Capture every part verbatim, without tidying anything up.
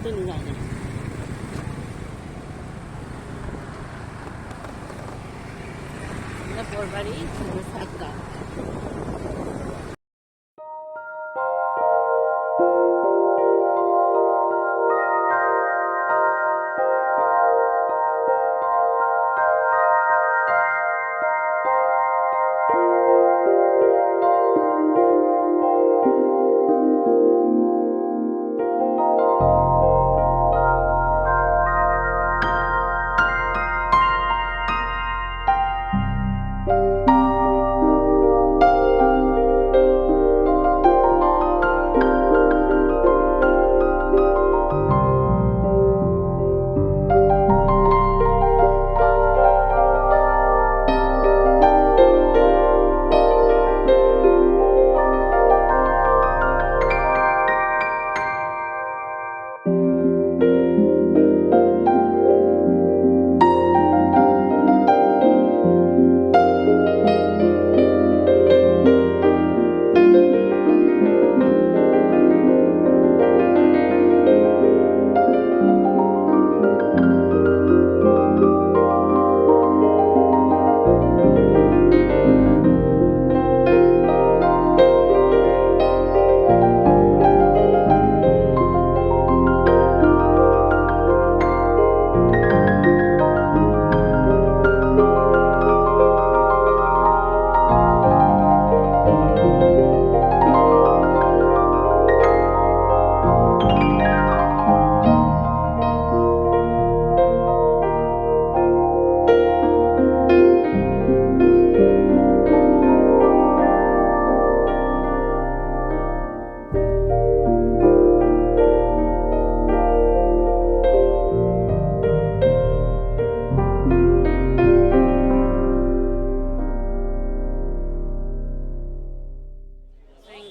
ꯅꯨꯡꯉꯥꯏꯅ꯫ ꯅ ꯕꯣꯔꯕꯥꯔꯤ ꯁꯤꯡꯖꯨ ꯁꯥꯠꯀ꯫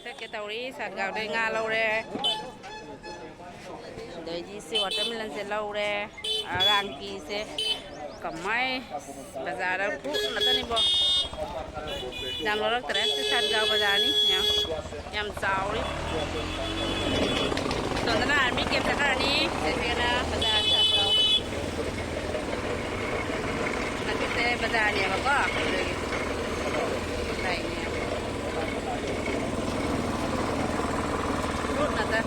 ꯆꯠꯀꯦ ꯇꯧꯔꯤ꯫ ꯁꯥꯠꯒꯥꯎꯗꯩ ꯉꯥ ꯂꯧꯔꯦ꯫ ꯑꯗꯩꯗꯤ ꯁꯤ ꯋꯥꯇꯔꯃꯦꯂꯟꯁꯦ ꯂꯧꯔꯦ꯫ ꯑꯔꯥꯡꯀꯤꯁꯦ ꯀꯃꯥꯏ ꯕꯖꯥꯔꯗ ꯐꯨꯠ ꯉꯥꯛꯇꯅꯤꯕꯣ꯫ ꯌꯥꯝ ꯂꯧꯔꯛꯇ꯭ꯔꯦ꯫ ꯁꯤ ꯁꯥꯠꯒꯥꯎ ꯕꯖꯥꯔꯅꯤ꯫ ꯌꯥꯝ, ꯌꯥꯝ ꯆꯥꯎꯔꯤ꯫ ꯁꯣꯝꯗꯅ ꯑꯥꯔꯃꯤ ꯀꯦꯝꯞ ꯆꯠꯈ꯭ꯔꯅꯤ, ꯁꯤꯗꯅ ꯕꯖꯥꯔ ꯆꯠꯂꯣ꯫ ꯍꯟꯗꯛꯀꯤꯁꯦ ꯕꯖꯥꯔꯅꯦꯕꯀꯣ, ꯑꯗꯨꯒꯤ ꯂꯩꯅꯦ꯫ ꯐ꯭ꯔꯨꯠ ꯉꯥꯛꯇ꯫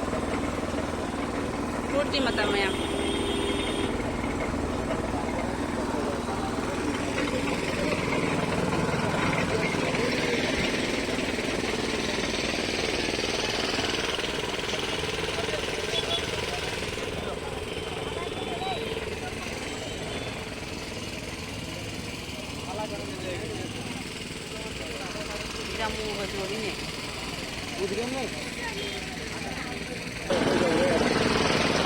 ꯐ꯭ꯔꯨꯠꯀꯤ ꯃꯇꯝ ꯃꯌꯥꯝ꯫ ꯖꯥꯃꯨꯒ ꯆꯨꯔꯤꯅꯦ꯫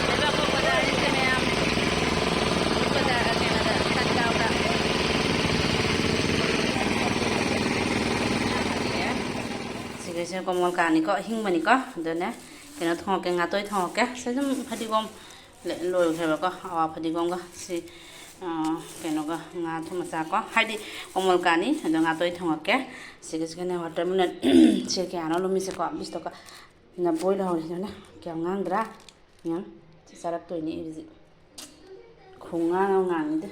ꯂꯩꯕꯥꯛꯄꯣꯛꯄꯗ ꯑꯅꯤꯁꯦ ꯃꯌꯥꯝ꯫ ꯕꯖꯥꯔ, ꯀꯩꯅꯣꯗ, ꯁꯟꯒꯥꯎꯗ꯫ ꯁꯤꯒꯤꯁꯦ ꯀꯣꯃꯣꯜ ꯀꯥꯅꯤꯀꯣ, ꯑꯍꯤꯡꯕꯅꯤꯀꯣ꯫ ꯑꯗꯨꯅꯦ ꯀꯩꯅꯣ ꯊꯣꯡꯉꯛꯀꯦ, ꯉꯥꯇꯣꯏ ꯊꯣꯡꯉꯛꯀꯦ꯫ ꯁꯤ ꯑꯗꯨꯝ ꯐꯗꯤꯒꯣꯝ ꯂ-, ꯂꯣꯏꯈ꯭ꯔꯦꯕꯀꯣ꯫ ꯑꯋꯥ ꯐꯗꯤꯒꯣꯝꯒ ꯁꯤ, ꯑ, ꯀꯩꯅꯣꯒ ꯉꯥ ꯊꯨꯝ ꯃꯆꯥ ꯀꯣ, ꯍꯥꯏꯗꯤ ꯀꯣꯃꯣꯜ ꯀꯥꯅꯤ꯫ ꯑꯗꯣ ꯉꯥꯇꯣꯏ ꯊꯣꯡꯉꯛꯀꯦ꯫ ꯁꯤꯒꯤꯁꯤꯒꯅꯦ ꯋꯥꯇꯔꯃꯦꯂꯟ ꯁꯦ ꯀꯌꯥꯅꯣ ꯂꯨꯝꯃꯤꯁꯦꯀꯣ? ꯕꯤꯁꯇꯣꯛꯀ ꯅꯕꯣꯏ ꯂꯧꯍꯧꯔꯤꯁꯤꯅ ꯀꯌꯥꯝ ꯉꯥꯡꯗ꯭ꯔꯥ? ꯌꯦꯡꯉꯨ꯫ ꯁꯤ ꯆꯥꯔꯛꯇꯣꯏꯅꯤ ꯑꯩ ꯍꯧꯖꯤꯛ꯫ ꯈꯣꯡꯉꯥꯡ ꯑꯃ ꯉꯥꯡꯉꯤꯗ꯫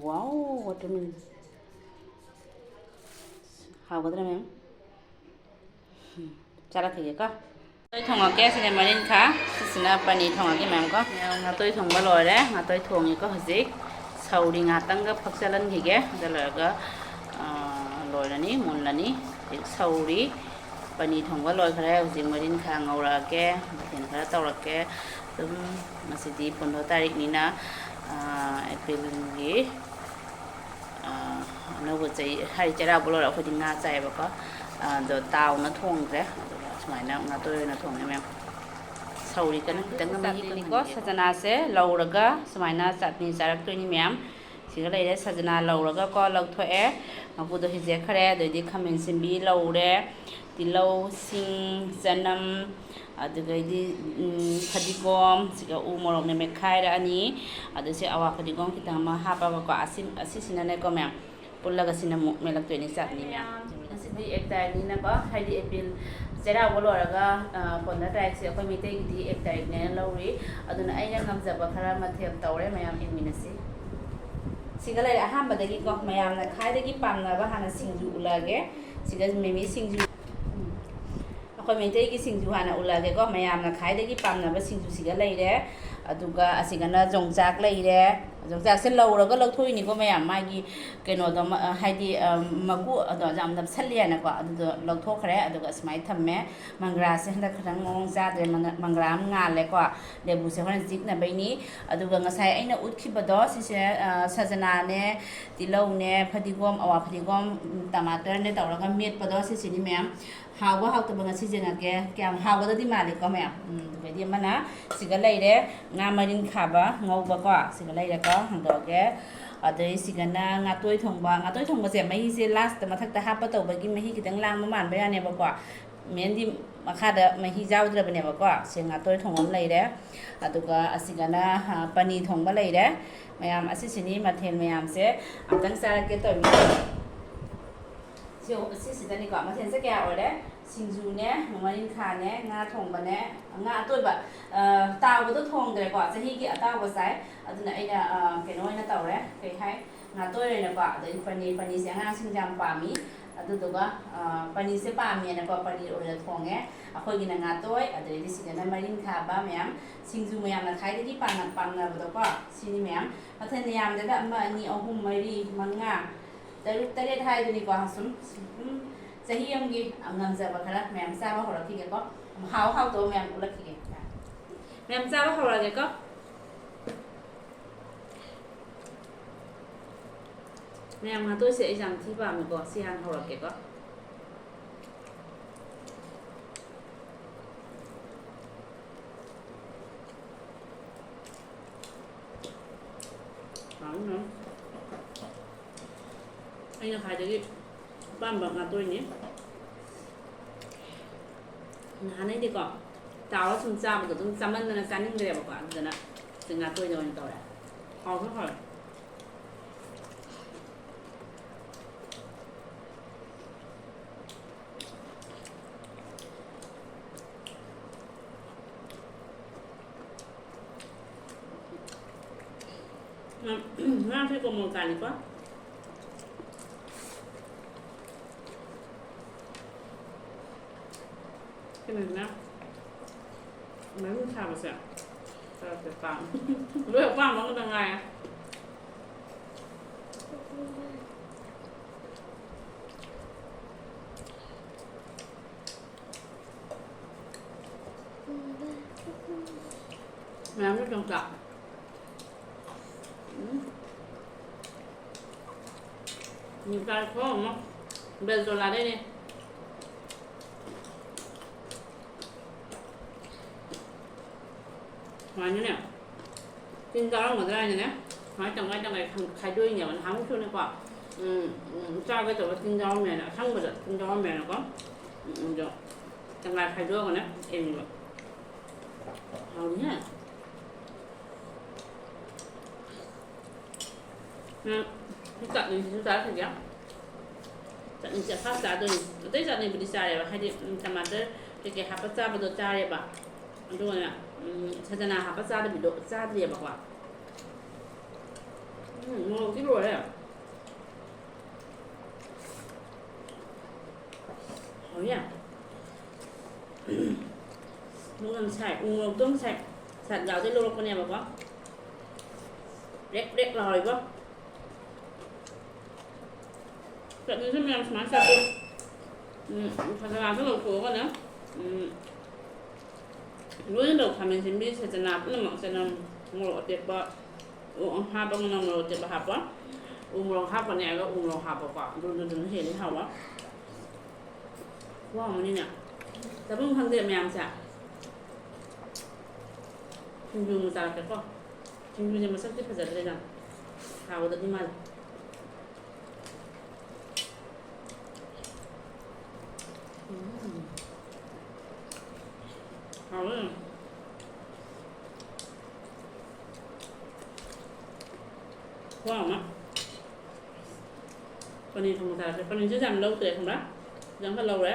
ꯋꯥꯎ, ꯋꯥꯇꯔꯃꯦꯂꯟ꯫ ꯍꯥꯎꯒꯗ꯭ꯔꯥ ꯃꯦꯝ? ꯎꯝ, ꯆꯥꯔꯛꯈꯤꯒꯦꯀꯣ꯫ ꯉꯥꯇꯣꯏ ꯊꯣꯡꯉꯛꯀꯦ꯫ ꯁꯤꯅ ꯃꯔꯤꯟꯈꯥ, ꯁꯤꯁꯤꯅ ꯄꯅꯤꯔ ꯊꯣꯡꯉꯛꯀꯦ ꯃꯦꯝ ꯀꯣ꯫ ꯉꯥꯇꯣꯏ ꯊꯣꯡꯕ ꯂꯣꯏꯔꯦ꯫ ꯉꯥꯇꯣꯏ ꯊꯣꯡꯉꯤꯀꯣ ꯍꯧꯖꯤꯛ꯫ ꯁꯧꯔꯤ ꯉꯥꯛꯇꯪꯒ ꯐꯛꯆꯜꯍꯟꯈꯤꯒꯦ꯫ ꯑꯗꯨ ꯂꯣꯏꯔꯒ, ꯑ, ꯂꯣꯏꯔꯅꯤ, ꯃꯨꯜꯂꯅꯤ꯫ ꯍꯧꯖꯤꯛ ꯁꯧꯔꯤ꯫ ꯄꯅꯤꯔ ꯊꯣꯡꯕ ꯂꯣꯏꯈ꯭ꯔꯦ꯫ ꯍꯧꯖꯤꯛ ꯃꯔꯤꯟꯈꯥ ꯉꯧꯔꯛꯑꯒꯦ꯫ ꯃꯊꯦꯜ ꯈꯔ ꯇꯧꯔꯛꯀꯦ꯫ ꯑꯗꯨꯝ ꯉꯁꯤꯗꯤ ꯀꯨꯟꯊ꯭ꯔꯥ ꯇꯥꯔꯤꯛꯅꯤꯅ, ꯑ, ꯑꯦꯄ꯭ꯔꯤꯜꯒꯤ ꯑ, ꯑꯅꯧꯕ ꯆꯍꯤ, ꯍꯥꯏꯗꯤ ꯆꯩꯔꯥꯎꯕ ꯂꯣꯏꯔ ꯑꯩꯈꯣꯏꯗꯤ ꯉꯥ ꯆꯥꯏꯌꯦꯕꯀꯣ꯫ ꯑꯗꯣ ꯇꯥꯎꯅ ꯊꯣꯡꯗ꯭ꯔꯦ, ꯑꯗꯨꯒ ꯁꯨꯃꯥꯏꯅ ꯉꯥꯇꯣꯏ ꯑꯣꯏꯅ ꯊꯣꯡꯉꯦ ꯃꯌꯥꯝ꯫ ꯁꯧꯔꯤ ꯀꯟꯅ ꯈꯤꯇꯪ ꯃꯍꯤ ꯆꯠꯅꯤꯅꯤꯀꯣ, ꯀꯪꯍꯟꯒꯦ꯫ ꯁꯖꯅꯥꯁꯦ ꯂꯧꯔꯒ ꯁꯨꯃꯥꯏꯅ ꯆꯠꯅꯤ ꯆꯥꯔꯛꯇꯣꯏꯅꯤ ꯃꯌꯥꯝ꯫ ꯁꯤꯒ ꯂꯩꯔꯦ, ꯁꯖꯅꯥ ꯂꯧꯔꯒꯀꯣ ꯂꯧꯊꯣꯛꯑꯦ, ꯃꯀꯨꯗꯣ ꯍꯤꯖꯦꯛꯈ꯭ꯔꯦ꯫ ꯑꯗꯩꯗꯤ ꯈꯥꯃꯦꯟ ꯑꯁꯤꯟꯕꯤ ꯂꯧꯔꯦ, ꯇꯤꯜꯍꯧ, ꯁꯤꯡ, ꯆꯅꯝ, ꯑꯗꯨꯗꯩꯗꯤ, ꯎꯝ, ꯐꯗꯤꯒꯣꯝ, ꯁꯤꯒ ꯎ ꯃꯣꯔꯣꯛꯅꯦ ꯃꯦꯠꯈꯥꯏꯔꯛꯑꯅꯤ꯫ ꯑꯗꯨ ꯁꯤ ꯑꯋꯥ ꯐꯗꯤꯒꯣꯝ ꯈꯤꯇꯪ ꯑꯃ ꯍꯥꯞꯄꯒꯀꯣ, ꯑꯁꯤ, ꯑꯁꯤꯁꯤꯅꯅꯦꯀꯣ ꯃꯌꯥꯝ, ꯄꯨꯜꯂꯒ ꯁꯤꯅ ꯑꯃꯨꯛ ꯃꯦꯠꯂꯛꯇꯣꯏꯅꯤ ꯆꯠꯅꯤ ꯃꯌꯥꯝ꯫ ꯉꯁꯤꯗꯤ ꯑꯦꯛꯇꯥꯏꯅꯤꯅꯀꯣ, ꯍꯥꯏꯗꯤ ꯑꯦꯄ꯭ꯔꯤꯜ ꯆꯩꯔꯥꯎꯕ ꯂꯣꯏꯔꯒ, ꯑ, ꯀꯣꯟꯅ ꯇꯥꯔꯤꯛꯁꯦ ꯑꯩꯈꯣꯏ ꯃꯩꯇꯩꯒꯤꯗꯤ ꯑꯦꯛ ꯇꯥꯔꯤꯛꯅꯦꯅ ꯂꯧꯔꯤ꯫ ꯑꯗꯨꯅ ꯑꯩꯅ ꯉꯝꯖꯕ ꯈꯔ ꯃꯊꯦꯜ ꯇꯧꯔꯦ, ꯃꯌꯥꯝ ꯌꯦꯡꯃꯤꯟꯅꯁꯤ꯫ ꯁꯤꯒ ꯂꯩꯔꯦ ꯑꯍꯥꯟꯕꯗꯒꯤꯀꯣ, ꯃꯌꯥꯝꯅ ꯈ꯭ꯋꯥꯏꯗꯒꯤ ꯄꯥꯝꯅꯕ ꯍꯥꯟꯅ ꯁꯤꯡꯖꯨ ꯎꯠꯂꯛꯑꯒꯦ꯫ ꯁꯤꯒ ꯃꯤꯃꯤ ꯁꯤꯡꯖꯨ꯫ ꯎꯝ꯫ ꯑꯩꯈꯣꯏ ꯃꯩꯇꯩꯒꯤ ꯁꯤꯡꯖꯨ ꯍꯥꯟꯅ ꯎꯠꯂꯛꯑꯒꯦꯀꯣ꯫ ꯃꯌꯥꯝꯅ ꯈ꯭ꯋꯥꯏꯗꯒꯤ ꯄꯥꯝꯅꯕ ꯁꯤꯡꯖꯨꯁꯤꯒ ꯂꯩꯔꯦ꯫ ꯑꯗꯨꯒ ꯑꯁꯤꯒꯅ ꯌꯣꯡꯆꯥꯛ ꯂꯩꯔꯦ꯫ ꯌꯣꯡꯆꯥꯛꯁꯦ ꯂꯧꯔꯒ ꯂꯧꯊꯣꯛꯏꯅꯤꯀꯣ ꯃꯌꯥꯝ, ꯃꯥꯒꯤ ꯀꯩꯅꯣꯗꯣ, ꯃ-, ꯍꯥꯏꯗꯤ, ꯑ, ꯃꯀꯨ ꯑꯗꯣ ꯌꯥꯝ ꯅꯞꯁꯜꯂꯤ ꯍꯥꯏꯅꯀꯣ꯫ ꯑꯗꯨꯗꯣ ꯂꯧꯊꯣꯛꯈ꯭ꯔꯦ꯫ ꯑꯗꯨꯒ ꯁꯨꯃꯥꯏꯅ ꯊꯝꯃꯦ꯫ ꯃꯪꯒ꯭ꯔꯥꯁꯦ ꯍꯟꯗꯛ ꯈꯤꯇꯪ ꯃꯑꯣꯡ ꯆꯥꯗ꯭ꯔꯦ, ꯃꯪꯒ-, ꯃꯪꯒ꯭ꯔꯥ ꯑꯃ ꯉꯥꯜꯂꯦꯀꯣ꯫ ꯂꯦꯕꯨꯁꯦ ꯍꯣꯔꯦꯟ ꯆꯤꯛꯅꯕꯩꯅꯤ꯫ ꯑꯗꯨꯒ ꯉꯁꯥꯏ ꯑꯩꯅ ꯎꯠꯈꯤꯕꯗꯣ ꯁꯤꯁꯦ, ꯑ, ꯁꯖꯅꯥꯅꯦ, ꯇꯤꯜꯍꯧꯅꯦ, ꯐꯗꯤꯒꯣꯝ, ꯑꯋꯥ ꯐꯗꯤꯒꯣꯝ, ꯎꯝ, ꯇꯃꯥꯇꯔꯅꯦ ꯇꯧꯔꯒ ꯃꯦꯠꯄꯗꯣ ꯁꯤꯁꯤꯅꯤ ꯃꯌꯥꯝ꯫ ꯍꯥꯎꯕ ꯍꯥꯎꯇꯕ ꯉꯁꯤ ꯌꯦꯡꯉꯛꯀꯦ꯫ ꯀꯌꯥꯝ ꯍꯥꯎꯒꯗꯗꯤ ꯃꯥꯜꯂꯤꯀꯣ ꯃꯌꯥꯝ꯫ ꯎꯝ, ꯑꯗꯨꯗꯩꯗꯤ ꯑꯃꯅ ꯁꯤꯒ ꯂꯩꯔꯦ, ꯉꯥ ꯃꯔꯤꯟ ꯈꯥꯕ ꯉꯧꯕꯀꯣ꯫ ꯁꯤꯒ ꯂꯩꯔꯦꯀꯣ, ꯍꯥꯡꯗꯣꯛꯑꯒꯦ꯫ ꯑꯗꯩ ꯁꯤꯒꯅ ꯉꯥꯇꯣꯏ ꯊꯣꯡꯕ꯫ ꯉꯥꯇꯣꯏ ꯊꯣꯡꯕꯁꯦ ꯃꯍꯤꯁꯦ ꯂꯥꯁꯇ ꯃꯊꯛꯇ ꯍꯥꯞꯄ ꯇꯧꯕꯒꯤ ꯃꯍꯤ ꯈꯤꯇꯪ ꯂꯥꯡꯕ ꯃꯥꯟꯕ ꯌꯥꯅꯦꯕꯀꯣ꯫ ꯃꯦꯟꯗꯤ ꯃꯈꯥꯗ ꯃꯍꯤ ꯌꯥꯎꯗ꯭ꯔꯕꯅꯦꯕꯀꯣ꯫ ꯁꯤ ꯉꯥꯇꯣꯏ ꯊꯣꯡꯕ ꯑꯃ ꯂꯩꯔꯦ꯫ ꯑꯗꯨꯒ ꯑꯁꯤꯒꯅ, ꯑ, ꯄꯅꯤ ꯊꯣꯡꯕ ꯂꯩꯔꯦ꯫ ꯃꯌꯥꯝ ꯑꯁꯤꯁꯤꯅꯤ ꯃꯊꯦꯜ ꯃꯌꯥꯝꯁꯦ꯫ ꯑꯝꯇꯪ ꯆꯥꯔꯛꯀꯦ ꯇꯧꯔꯤꯁꯦ꯫ ꯁꯤ, ꯁꯤꯁꯤꯗꯅꯤꯀꯣ, ꯃꯊꯦꯜꯁꯦ ꯀꯌꯥ ꯑꯣꯏꯔꯦ? ꯁꯤꯡꯖꯨꯅꯦ, ꯃꯔꯤꯡꯈꯥꯅꯦ, ꯉꯥ ꯊꯣꯡꯕꯅꯦ, ꯉꯥ ꯑꯇꯣꯏꯕ, ꯑ, ꯇꯥꯎꯕꯗꯣ ꯊꯣꯡꯗ꯭ꯔꯦꯀꯣ, ꯆꯍꯤꯒꯤ ꯑꯇꯥꯎꯕ ꯆꯥꯏ꯫ ꯑꯗꯨꯅ ꯑꯩꯅ, ꯑ, ꯀꯩꯅꯣ ꯑꯣꯏꯅ ꯇꯧꯔꯦ, ꯀꯩ ꯍꯥꯏ, ꯉꯥꯇꯣꯏ ꯑꯣꯏꯅꯀꯣ꯫ ꯑꯗꯩ ꯄꯅꯤꯔ, ꯄꯅꯤꯔꯁꯦ ꯑꯉꯥꯡꯁꯤꯡꯁꯦ ꯌꯥꯝ ꯄꯥꯝꯃꯤ꯫ ꯑꯗꯨꯗꯨꯒ, ꯑ, ꯄꯅꯤꯔꯁꯦ ꯄꯥꯝꯃꯦꯅꯀꯣ, ꯄꯅꯤꯔ ꯑꯣꯏꯅ ꯊꯣꯡꯉꯦ꯫ ꯑꯩꯈꯣꯏꯒꯤꯅ ꯉꯥꯇꯣꯏ, ꯑꯗꯩꯗꯤ ꯁꯤꯗꯅ ꯃꯔꯤꯡꯈꯥꯕ ꯃꯌꯥꯝ, ꯁꯤꯡꯖꯨ ꯃꯌꯥꯝꯅ ꯈ꯭ꯋꯥꯏꯗꯒꯤ ꯄꯥꯝꯅ-, ꯄꯥꯝꯅꯕꯗꯣꯀꯣ꯫ ꯁꯤꯅꯤ ꯃꯌꯥꯝ, ꯃꯊꯦꯜ ꯌꯥꯝꯗꯦꯗ, ꯑꯃ, ꯑꯅꯤ, ꯑꯍꯨꯝ, ꯃꯔꯤ, ꯃꯉꯥ, ꯇꯔꯨꯛ, ꯇꯔꯦꯠ ꯍꯥꯏꯗꯨꯅꯤꯀꯣ꯫ ꯁꯨꯝ, ꯁꯨꯝ ꯆꯍꯤ ꯑꯃꯒꯤ ꯉꯝꯖꯕ ꯈꯔ ꯃꯌꯥꯝ ꯆꯥꯕ ꯍꯧꯔꯛꯈꯤꯒꯦꯀꯣ꯫ ꯍꯥꯎ ꯍꯥꯎꯇꯕ ꯃꯌꯥꯝ ꯎꯠꯂꯛꯈꯤꯒꯦ꯫ ꯃꯌꯥꯝ ꯆꯥꯕ ꯍꯧꯔꯛꯑꯒꯦꯀꯣ꯫ ꯃꯌꯥꯝ ꯉꯥꯇꯣꯏꯁꯦ ꯑꯩ ꯌꯥꯝ ꯊꯤ ꯄꯥꯝꯃꯤꯀꯣ꯫ ꯁꯤ ꯍꯥꯟꯅ ꯍꯧꯔꯛꯀꯦꯀꯣ꯫ ꯍꯥꯎꯅ꯫ ꯑꯩꯅ ꯈ꯭ꯋꯥꯏꯗꯒꯤ ꯑꯄꯥꯝꯕ ꯉꯥꯇꯣꯏꯅꯤ꯫ ꯅꯍꯥꯟꯅꯩꯗꯤꯀꯣ, ꯇꯥꯎꯔ ꯁꯨꯝ ꯆꯥꯕꯗꯣ ꯑꯗꯨꯝ ꯆꯥꯃꯟꯗꯅ ꯆꯥꯅꯤꯡꯗ꯭ꯔꯦꯕꯀꯣ꯫ ꯑꯗꯨꯗꯅ ꯁꯤ ꯉꯥꯇꯣꯏꯗ ꯑꯣꯏꯅ ꯇꯧꯔꯦ꯫ ꯍꯥꯎꯁꯨ ꯍꯥꯎꯋꯦ꯫ ꯉꯥꯁꯦ ꯀꯣꯃꯣ ꯇꯥꯅꯤꯀꯣ꯫ ꯁꯤꯅꯅꯦ ꯃꯔꯨ ꯁꯥꯕꯁꯦ ꯈꯔ ꯈꯔ ꯄꯥꯝꯃꯦ꯫ ꯂꯣꯏ ꯑꯄꯥꯝꯕ ꯑꯃꯗ ꯉꯥꯏꯔꯦ꯫ ꯃꯌꯥꯝꯁꯨ ꯌꯣꯡꯆꯥꯛ꯫ ꯎꯝ꯫ ꯌꯣꯡꯆꯥꯛ ꯈꯨꯍꯥꯎ ꯑꯃ꯫ ꯕꯦꯜꯇꯣꯂꯥꯗꯩꯅꯦ꯫ ꯁꯨꯃꯥꯏꯅꯅꯦ꯫ ꯇꯤꯟ ꯆꯥꯔꯝꯒꯗ꯭ꯔꯥ ꯍꯥꯏꯅꯅꯦ꯫ ꯁꯨꯃꯥꯏꯅ ꯇꯪꯈꯥꯏ ꯇꯪꯈꯥꯏ ꯈꯟ-, ꯈꯥꯏꯗꯣꯛꯏꯅꯦꯕ꯫ ꯅꯍꯥꯟꯃꯨꯛꯁꯨꯅꯦꯀꯣ꯫ ꯎꯝ, ꯎꯝ, ꯆꯥꯒꯦ ꯇꯧꯕ ꯇꯤꯟ ꯆꯥꯔꯝꯃꯦꯅ, ꯑꯁꯪꯕꯗ ꯇꯤꯟ ꯆꯥꯔꯝꯃꯦꯅꯀꯣ꯫ ꯎꯝ, ꯑꯗꯣ ꯇꯪꯈꯥꯏ ꯈꯥꯏꯗꯣꯛꯑꯒꯅꯦ ꯁꯦꯝꯃꯤꯕ꯫ ꯍꯥꯎꯅꯤꯍꯦ꯫ ꯎꯝ, ꯆꯠꯅꯤꯁꯤꯁꯨ ꯆꯥꯔꯛꯈꯤꯒꯦ꯫ ꯆꯠꯅꯤꯁꯦ ꯑꯁꯥ ꯆꯥꯗꯣꯏꯅꯤ꯫ ꯑꯇꯩ ꯆꯠꯅꯤꯕꯨꯗꯤ ꯆꯥꯔꯦꯕ, ꯍꯥꯏꯗꯤ, ꯎꯝ, ꯇꯃꯥꯇꯔ ꯀꯩꯀꯩ ꯍꯥꯞꯄ ꯆꯥꯕꯗꯣ ꯆꯥꯔꯦꯕ꯫ ꯑꯗꯨꯒꯅꯦ, ꯎꯝ, ꯁꯖꯅꯥ ꯍꯥꯞꯄ ꯆꯥꯗꯕꯤꯗꯣ ꯆꯥꯗ꯭ꯔꯤꯑꯕꯀꯣ꯫ ꯎꯝ, ꯃꯣꯔꯣꯛꯇꯤ ꯂꯣꯏꯔꯦ꯫ ꯍꯥꯎꯋꯦ꯫ ꯃꯣꯔꯣꯛ ꯌꯥꯝ ꯁꯥꯏ꯫ ꯎ ꯃꯣꯔꯣꯛꯇꯣ ꯉꯁꯥꯏ ꯁꯥꯠ ꯌꯥꯎꯗꯩ ꯂꯧꯔꯛꯄꯅꯦꯕꯀꯣ꯫ ꯄ꯭ꯔꯦꯛ ꯄ꯭ꯔꯦꯛ ꯂꯥꯎꯔꯤꯕꯣ꯫ ꯆꯠꯅꯤꯁꯨ ꯃꯌꯥꯝ ꯁꯨꯃꯥꯏꯅ ꯆꯥꯊꯣꯛ-, ꯎꯝ, ꯁꯖꯅꯥꯁꯨ ꯂꯧꯊꯣꯛꯑꯒꯅꯦ, ꯎꯝ, ꯂꯣꯏꯅ ꯂꯧ-, ꯈꯥꯃꯦꯟ ꯑꯁꯤꯟꯕꯤ, ꯁꯖꯅꯥ ꯄꯨꯝꯅꯃꯛ, ꯆꯅꯝ, ꯃꯣꯔꯣꯛ ꯑꯇꯦꯛꯄ, ꯎ, ꯎ, ꯍꯥꯞꯄꯒꯅ ꯃꯣꯔꯣꯛ ꯑꯇꯦꯛꯄ ꯍꯥꯞꯄ, ꯎ ꯃꯣꯔꯣꯛ ꯍꯥꯞꯄꯅꯦ ꯍꯥꯏꯔꯒ ꯎ ꯃꯣꯔꯣꯛ ꯍꯥꯞꯄꯀꯣ, ꯑꯗꯨꯗꯨꯅ ꯍꯦꯜꯂꯤ ꯍꯥꯎꯕ꯫ ꯈꯨꯍꯥꯎ ꯑꯃꯅꯤꯅꯦ꯫ ꯆꯥꯐꯝ ꯈꯪꯗꯦ ꯃꯌꯥꯝꯁꯦ꯫ ꯁꯤꯡꯖꯨ ꯑꯃ ꯆꯥꯔꯛꯀꯦꯀꯣ꯫ ꯁꯤꯡꯖꯨꯁꯦ ꯃꯁꯛꯇꯤ ꯐꯖꯗ꯭ꯔꯦꯗ꯫ ꯍꯥꯎꯒꯗꯕꯗꯤ ꯃꯥꯜꯂꯦ꯫ ꯎꯝ꯫ ꯍꯥꯎꯋꯦ꯫ ꯈꯨꯍꯥꯎ ꯑꯃ꯫ ꯄꯅꯤꯔ ꯊꯣꯡꯕ ꯆꯥꯔꯁꯦ꯫ ꯄꯅꯤꯔꯁꯦ ꯌꯥꯝ ꯂꯧꯗ꯭ꯔꯦ, ꯈꯪꯕ꯭ꯔꯥ? ꯈꯤꯇꯪ ꯈꯛ ꯂꯧꯔꯦ꯫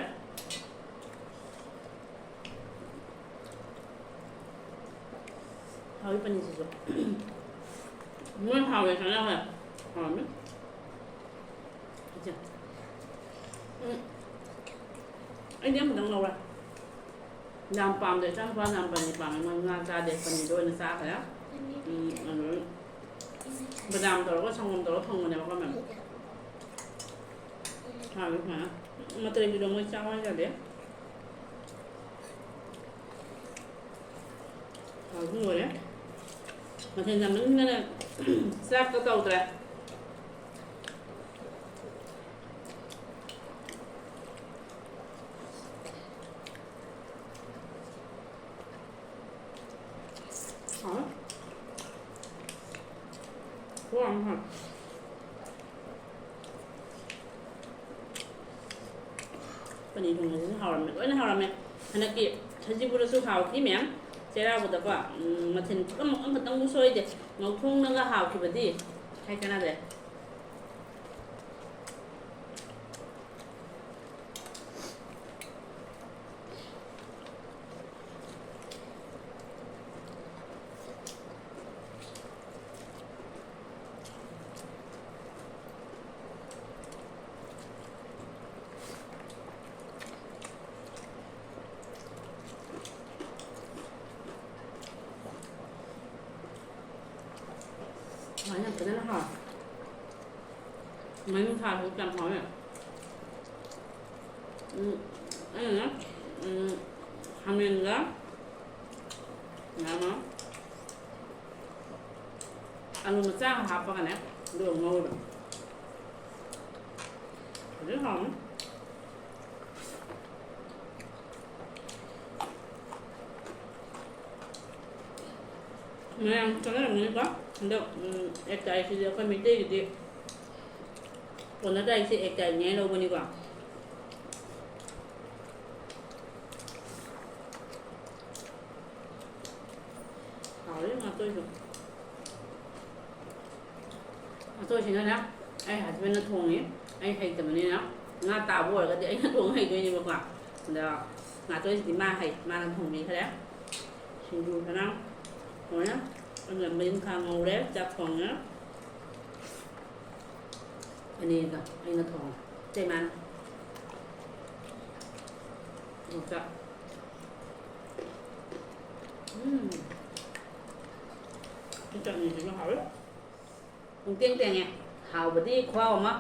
ꯍꯥꯎꯏ ꯄꯅꯤꯔꯁꯤꯁꯨ꯫ ꯃꯣꯏ ꯍꯥꯎꯋꯦ ꯆꯥꯅꯈ꯭ꯔꯦ꯫ ꯍꯥꯎꯔꯝꯅꯤ꯫ ꯏꯆꯦ꯫ ꯎꯝ꯫ ꯑꯩꯗꯤ ꯑꯃꯗꯪ ꯂꯧꯔꯦ꯫ ꯌꯥꯝ ꯄꯥꯝꯗꯦ꯫ ꯏꯆꯥꯅꯨꯄꯥ ꯌꯥꯝ ꯄꯅꯤꯔ ꯄꯥꯝꯃꯦ꯫ ꯃꯣꯏ ꯉꯥ ꯆꯥꯗꯦ꯫ ꯄꯅꯤꯔꯗꯣ ꯑꯣꯏꯅ ꯆꯥꯈ꯭ꯔꯦ꯫ ꯎꯝ, ꯑꯗꯨ ꯕꯗꯥꯝ ꯇꯧꯔꯒ ꯁꯪꯒꯣꯝ ꯇꯧꯔꯒ ꯊꯣꯡꯕꯅꯦꯕꯀꯣ, ꯃꯦꯝ꯫ ꯍꯥꯎꯋꯦ ꯁꯨꯃꯥꯏꯅ꯫ ꯃꯇꯩꯒꯤꯗꯣ ꯃꯣꯏ ꯆꯥꯎ ꯍꯥꯏꯖꯗꯦ꯫ ꯍꯥꯎꯕ ꯂꯣꯏꯔꯦ꯫ ꯃꯊꯦꯜ ꯌꯥꯝꯃꯟꯗꯅ ꯆꯥꯛꯇ ꯇꯧꯗ꯭ꯔꯦ꯫ ꯍꯥꯎꯋꯦ꯫ ꯈꯨꯍꯥꯎ ꯑꯃ ꯍꯥꯎꯋꯦ꯫ ꯄꯅꯤꯔ ꯊꯣꯡꯕꯁꯤꯁꯨ ꯍꯥꯎꯔꯝꯃꯦ, ꯂꯣꯏꯅ ꯍꯥꯎꯔꯝꯃꯦ꯫ ꯍꯟꯗꯛꯀꯤ ꯁꯖꯤꯕꯨꯗꯁꯨ ꯍꯥꯎꯈꯤ ꯃꯌꯥꯝ꯫ ꯆꯩꯔꯥꯎꯕꯗꯀꯣ, ꯎꯝ, ꯃꯊꯦꯜ ꯄꯨꯝꯅꯃꯛ ꯑꯃꯈꯛꯇꯪꯕꯨ ꯁꯣꯏꯗꯦ꯫ ꯉꯧ ꯊꯣꯡꯅꯒ ꯍꯥꯎꯈꯤꯕꯗꯤ ꯍꯥꯏ ꯀꯥꯟꯅꯗ꯭ꯔꯦ꯫ ꯁꯨꯃꯥꯏꯅ ꯐꯖꯅ ꯍꯥꯎꯔꯦ꯫ ꯃꯅꯨꯡ ꯁꯥꯁꯨ ꯌꯥꯝ ꯍꯥꯎꯋꯦ꯫ ꯎꯝ, ꯑꯩꯅ, ꯎꯝ, ꯈꯥꯃꯦꯟꯒ ꯀꯩꯅꯣ, ꯑꯂꯨ ꯃꯆꯥ ꯑꯃ ꯍꯥꯞꯄꯒꯅꯦ, ꯑꯗꯨꯒ ꯉꯧꯔꯤꯕ꯫ ꯍꯧꯖꯤꯛ ꯍꯥꯎꯅꯤ꯫ ꯃꯌꯥꯝ ꯆꯥꯅꯔꯝꯒꯅꯤꯀꯣ꯫ ꯍꯟꯗꯛ, ꯎꯝ, ꯑꯦꯛ ꯇꯥꯔꯤꯛꯁꯤꯗꯤ ꯑꯩꯈꯣꯏ ꯃꯩꯇꯩꯒꯤꯗꯤ ꯀꯣꯟꯅ ꯇꯥꯔꯤꯛꯁꯦ ꯑꯦꯛ ꯇꯥꯔꯤꯛꯅꯦ ꯍꯥꯏꯅ ꯂꯧꯕꯅꯤꯀꯣ꯫ ꯍꯥꯎꯔꯤ ꯉꯥꯇꯣꯏꯗꯣ꯫ ꯉꯥꯇꯣꯏꯁꯤꯅꯅꯦ, ꯑꯩ husbandꯅ ꯊꯣꯡꯉꯤ꯫ ꯑꯩ ꯍꯩꯇꯕꯅꯤꯅ, ꯉꯥ ꯇꯥꯕ ꯑꯣꯏꯔꯒꯗꯤ ꯑꯩꯅ ꯊꯣꯡ ꯍꯩꯗꯣꯏꯅꯦꯕꯀꯣ꯫ ꯑꯗ ꯉꯥꯇꯣꯏꯁꯤꯗꯤ ꯃꯥ ꯍꯩ, ꯃꯥꯅ ꯊꯣꯡꯕꯤꯈ꯭ꯔꯦ꯫ ꯁꯤꯡꯖꯨ ꯆꯅꯝ ꯂꯣꯏꯅ꯫ ꯑꯗꯨꯅ ꯃꯔꯤꯡꯈꯥ ꯉꯧꯔꯦ, ꯆꯥꯛ ꯊꯣꯡꯉꯦ꯫ ꯑꯅꯤꯒ ꯑꯩꯅ ꯊꯣꯡꯉꯦ꯫ ꯏꯇꯩꯃꯥꯅ ꯌꯣꯡꯆꯥꯛ꯫ ꯎꯝ꯫ ꯁꯤ ꯆꯠꯅꯤꯁꯤꯁꯨ ꯍꯥꯎꯋꯦ꯫ ꯄꯨꯡꯇꯦꯡ ꯇꯦꯡꯉꯦ꯫ ꯍꯥꯎꯕꯗꯤ ꯈꯨꯍꯥꯎ ꯑꯃ꯫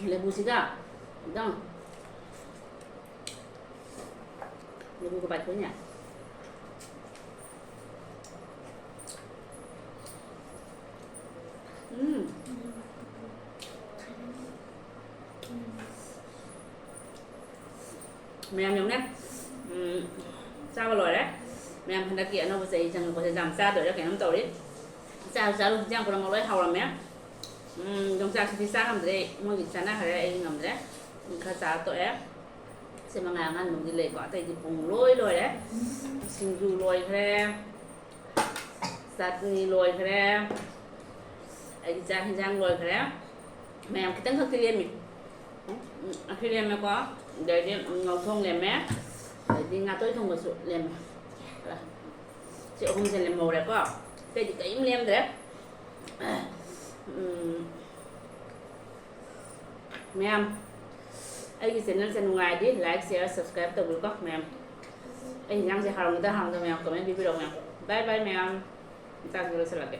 ꯂꯦꯕꯨꯁꯤꯒ ꯑꯝꯇꯪ꯫ ꯂꯦꯕꯨꯒ ꯄꯥꯏꯊꯣꯛꯏꯅꯦ꯫ ꯎꯝ꯫ ꯃꯌꯥꯝ ꯌꯦꯡꯉꯨꯅꯦ꯫ ꯎꯝ, ꯆꯥꯕ ꯂꯣꯏꯔꯦ꯫ ꯃꯌꯥꯝ ꯍꯟꯗꯛꯀꯤ ꯑꯅꯧꯕ ꯆꯍꯤ ꯆꯪꯉꯛꯄꯁꯦ ꯌꯥꯝ ꯆꯥꯗꯣꯏꯔꯥ ꯀꯩꯅꯣꯝ ꯇꯧꯔꯤ꯫ ꯆꯥꯔꯨ ꯆꯥꯔꯨ, ꯍꯤꯟꯖꯥꯡ ꯈꯨꯗꯤꯡꯃꯛ ꯂꯣꯏ ꯍꯥꯎꯔꯝꯃꯦ꯫ ꯎꯝ, ꯌꯣꯡꯆꯥꯛꯁꯤꯗꯤ ꯆꯥ ꯉꯝꯗ꯭ꯔꯦ꯫ ꯃꯣꯏꯒꯤ ꯆꯥꯅꯈ꯭ꯔꯦ, ꯑꯩ ꯉꯝꯗ꯭ꯔꯦ꯫ ꯎꯝ, ꯈꯔ ꯆꯥꯔ ꯇꯣꯛꯑꯦ꯫ ꯁꯤ ꯃꯉꯥꯏ ꯑꯉꯥꯡꯕꯨꯗꯤ ꯂꯩꯀꯣ, ꯑꯇꯩꯗꯤ ꯄꯨꯡ ꯂꯣꯏ ꯂꯣꯏꯔꯦ꯫ ꯁꯤꯡꯖꯨ ꯂꯣꯏꯈ꯭ꯔꯦ, ꯆꯠꯅꯤ ꯂꯣꯏꯈ꯭ꯔꯦ, ꯑꯩꯒꯤ ꯆꯥꯛ ꯍꯤꯟꯖꯥꯡ ꯂꯣꯏꯈ꯭ꯔꯦ꯫ ꯃꯌꯥꯝ ꯈꯤꯇꯪ ꯈꯛꯇꯤ ꯂꯦꯝꯃꯤ꯫ ꯎꯝ, ꯑꯁꯤ ꯂꯦꯝꯃꯦꯀꯣ, ꯑꯗꯩꯗꯤ ꯉꯧꯊꯣꯡ ꯂꯦꯝꯃꯦ, ꯑꯗꯩꯗꯤ ꯉꯥꯇꯣꯏ ꯊꯣꯡꯕꯁꯨ ꯂꯦꯝꯃꯦ꯫ ꯁꯤ ꯑꯍꯨꯝꯁꯦ ꯂꯦꯝꯍꯧꯔꯦꯀꯣ, ꯑꯇꯩꯗꯤ ꯀꯔꯤꯝ ꯂꯦꯝꯗ꯭ꯔꯦ꯫ ꯎꯝ, ꯃꯌꯥꯝ, ꯑꯩꯒꯤ channelꯁꯦ ꯅꯨꯡꯉꯥꯏꯔꯗꯤ like, share, subscribe ꯇꯧꯕꯤꯌꯨꯀꯣ ꯃꯌꯥꯝ꯫ ꯑꯩ ꯍꯤꯟꯖꯥꯡꯁꯦ ꯍꯥꯎꯔꯝꯒꯗ꯭ꯔꯥ ꯍꯥꯎꯔꯝꯗ꯭ꯔꯥ ꯃꯌꯥꯝ comment ꯄꯤꯕꯤꯔꯛꯑꯣ ꯃꯌꯥꯝ꯫ Bye bye ꯃꯌꯥꯝ꯫ ꯆꯥꯛꯁꯦ ꯂꯣꯏꯁꯤꯜꯂꯒꯦ꯫